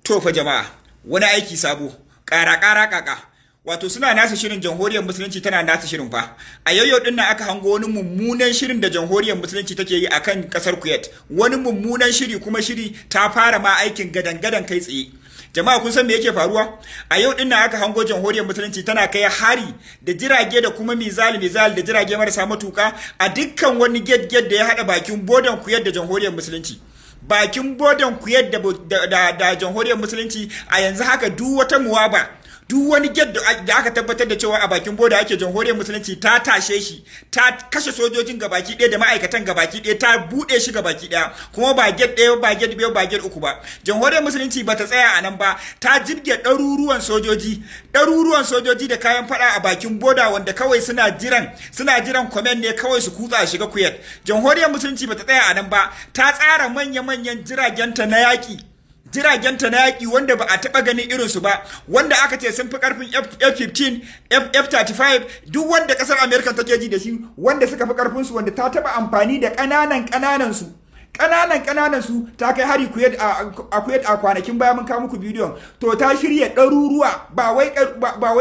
To fa jama'a, wani aiki sabo, ƙara ƙara ƙaƙa. Wato suna nasa shirin, Jamhuriyar Musulunci tana nasa shirin fa. A yau din nan aka hango wani mummunan shirin da Jamhuriyar Musulunci take yi akan kasar Kuwait. Wani mummunan shiri, kuma shiri ta fara ma aikin gadan-gadan kai tsaye. Jama'a, kun san me yake faruwa? A yau din nan aka hango Jamhuriyar Musulunci tana kai hari da jirage da kuma missile missile da jirage marasa matuka a dukkan wani gate gate da ya hada bakin bodan Kuwait da Jamhuriyar Musulunci. Bakin bodan Kuwait da Jamhuriyar Musulunci, a yanzu haka duk wata muwaba, duk wani gate da aka tabbatar da cewa a bakin boda ake, Jamhuriyar Musulunci ta tashe shi, ta kashe sojojin gabaki ɗaya da ma'aikatan gabaki ɗaya, ta buɗe shi gabaki ɗaya. Kuma ba gate ɗaya ba, gate biyu ba, gate uku ba. Jamhuriyar Musulunci ba ta tsaya a nan ba, ta jibge ɗaruruwan sojoji, ɗaruruwan sojoji da kayan faɗa a bakin boda, wanda kawai suna jiran command ne kawai su kutsa a shiga Kuwait. Jamhuriyar Musulunci ba ta tsaya a nan ba, ta tsara manya-manyan jiragenta na yaƙi, jiragenta na yaƙi wanda ba a taɓa ganin irinsu ba, wanda aka ce sun fi ƙarfin F-15, F-35, duk wanda ƙasar America take ji da shi, wanda suka fi ƙarfinsu, wanda ta taɓa amfani da ƙananan ƙananan su, ƙananan ƙananan su, ta kai hari a Kuwait a kwanakin baya. Mun kawo muku bidiyon. To, ta shirya ɗaruruwa, ba wai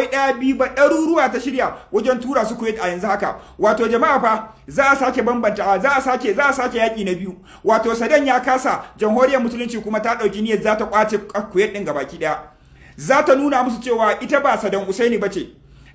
ɗaya biyu ba, ɗaruruwa ta shirya wajen tura su Kuwait a yanzu haka. Wato jama'a fa, za a sake bambanta, za a sake yaƙi na biyu. Wato Saddam ya kasa, Jamhuriyar Musulunci kuma ta ɗauki niyyar za ta kwace Kuwait ɗin gabaki ɗaya. Za ta nuna musu cewa ita ba Saddam Hussein ba ce,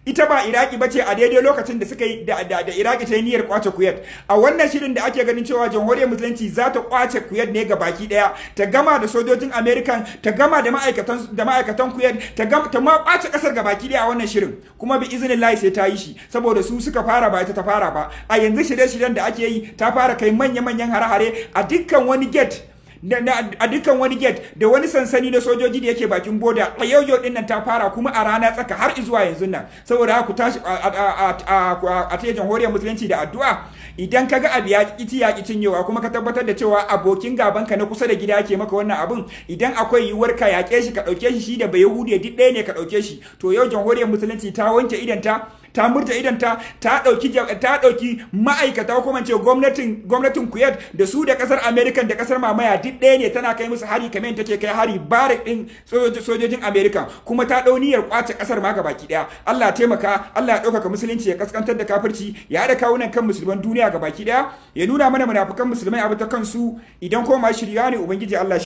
ita ba Iraki ba ce. A daidai lokacin da suka yi da Iraki ta yi niyyar kwace Kuwait, a wannan shirin da ake ganin cewa Jamhuriyar Musulunci za ta kwace Kuwait ne ga baki daya, ta gama da sojojin American, ta gama da ma'aikatan Kuwait, ta gama ta ma kwace kasar ga baki daya a wannan shirin. Kuma bi iznillahi sai ta yi shi, saboda su suka fara, ba ita ta fara ba. A yanzu shirye-shiryen da ake yi, ta fara kai manya-manyan hare-hare a dukkan wani gate da wani sansani na sojoji da yake bakin boda. A yau yau din nan ta fara, kuma a rana tsaka har zuwa yanzu nan. Saboda haka ku tashi a taya Jamhuriyar Musulunci da addu'a. Idan ka ga abu ya ƙi ya ƙi cinyewa, kuma ka tabbatar da cewa abokin gaban ka na kusa da gida ke maka wannan abun, idan akwai yiwuwar ka yaƙe shi, ka ɗauke shi, shi da Bayahude duk ɗaya ne, ka ɗauke shi. To, yau Jamhuriyar Musulunci ta wanke idanta, ta murta idanta, ta ɗauki ma'aikata, ko ce gwamnatin Kuwait, da su da kasar America da kasar mamaya duk ɗaya ne. Tana kai musu hari kamar take kai hari barrack din sojojin America, kuma ta ɗau niyyar kwace kasar ma gabaki ɗaya. Allah ya taimaka, Allah ya ɗaukaka Musulunci, ya kaskantar da kafirci, ya haɗa kawunan kan musulman duniya gabaki ɗaya, ya nuna mana munafukan musulmai abu ta kansu. Idan ko ma shirya ne, Ubangiji Allah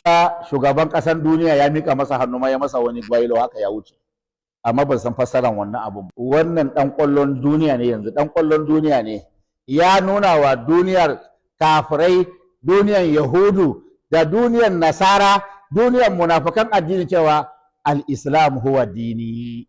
Shugaban ƙasar duniya ya mika masa hannu ma, ya masa wani gwailo haka ya wuce, amma ban san fassaran wannan abun. Wannan dan ƙwallon duniya ne yanzu, dan ƙwallon duniya ne. Ya nuna wa duniyar kafirai, duniyar Yahudu da duniyar Nasara, duniyar munafukan addini cewa al-Islam huwa dini.